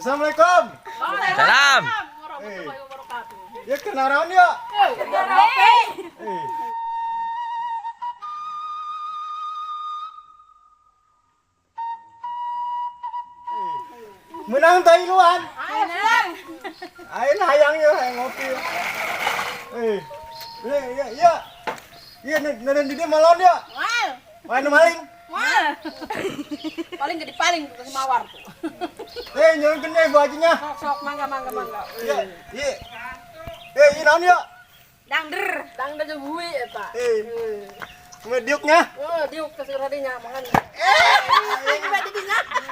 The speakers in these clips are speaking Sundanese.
Assalamualaikum. Salam. Eh. Ya kenaran ya. Eh. Menang tailuan. Ayo hayang ya, hayang ngopi. Eh. Eh, iya, iya. Iya, nenen di dia malon ya. Mal. Mana maling? Mal. Paling gede paling tuh mawar tuh. Eh, nyuruh kena ibu hajinya. Sok sok mangga mangga mangga. Iya, iya. Eh, iya naon ya? Dangder. Dangder jeung hui eta. Eh. Mediuknya. Eh, diuk ke siradinya mangan. Eh,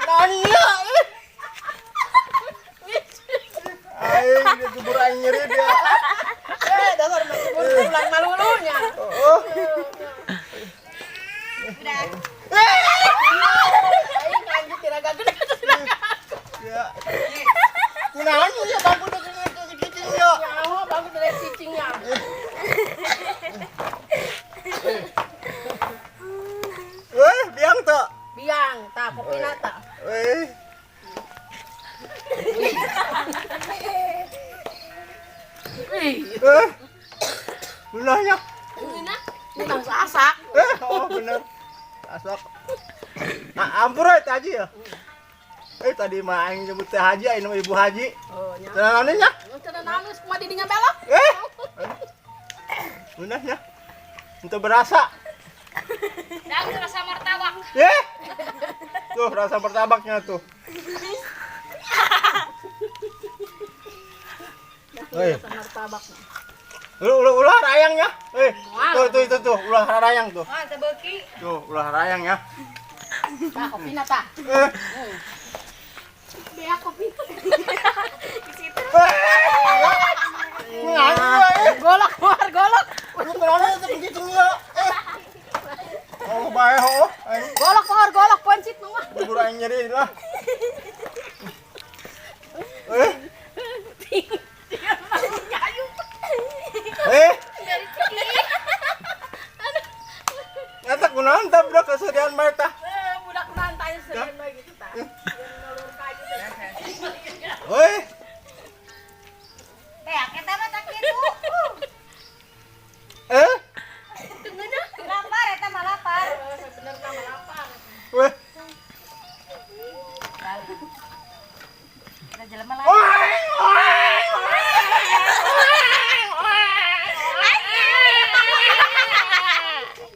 naon iya? Eh. Aing dia kubur aing nyeri dia. Eh, dasar kubur ulang malulunya. Oh. Udah. Eh. Aing lanjut tiraga gede tiraga. Ya. Kunaon ya bangku teh cicing ya. Nyaho bangku teh cicingnya. Eh, biang tuh. Biang, tah kopina tah. Eh. Eh. Benernya. Menang sasak. Eh, oh bener. Asak. Nah, ampun eh teh haji ya. Eh tadi mah aing nyebut teh haji, aing nama ibu haji. Oh, nya. Cenah nya. Cenah naon geus kumaha didinya belok. Eh. Benernya. Untuk berasa. Dang rasa martabak. Eh. Tuh rasa martabaknya tuh. Eh. Rasa martabak. Ulah ulah ulah rayangnya. Eh, tuh tuh itu tuh ulah rayang tuh. Wah, tebeuki. Tuh ulah rayang ya. Tah kopina tah. Eh. Bea kopi. Eh. Nganu eh. Golok keluar golok. Lu kenapa itu begitu ya? Eh. Oh, bae ho. Aing Golok keluar golok poncit mah. bubur aing nyeri lah. Eh. Eh. Eta kunaon tah budak kesedihan bae tah. Eh, budak nantanya sering bae gitu tah. Hoi. Teh, kita mah tak kitu. Eh.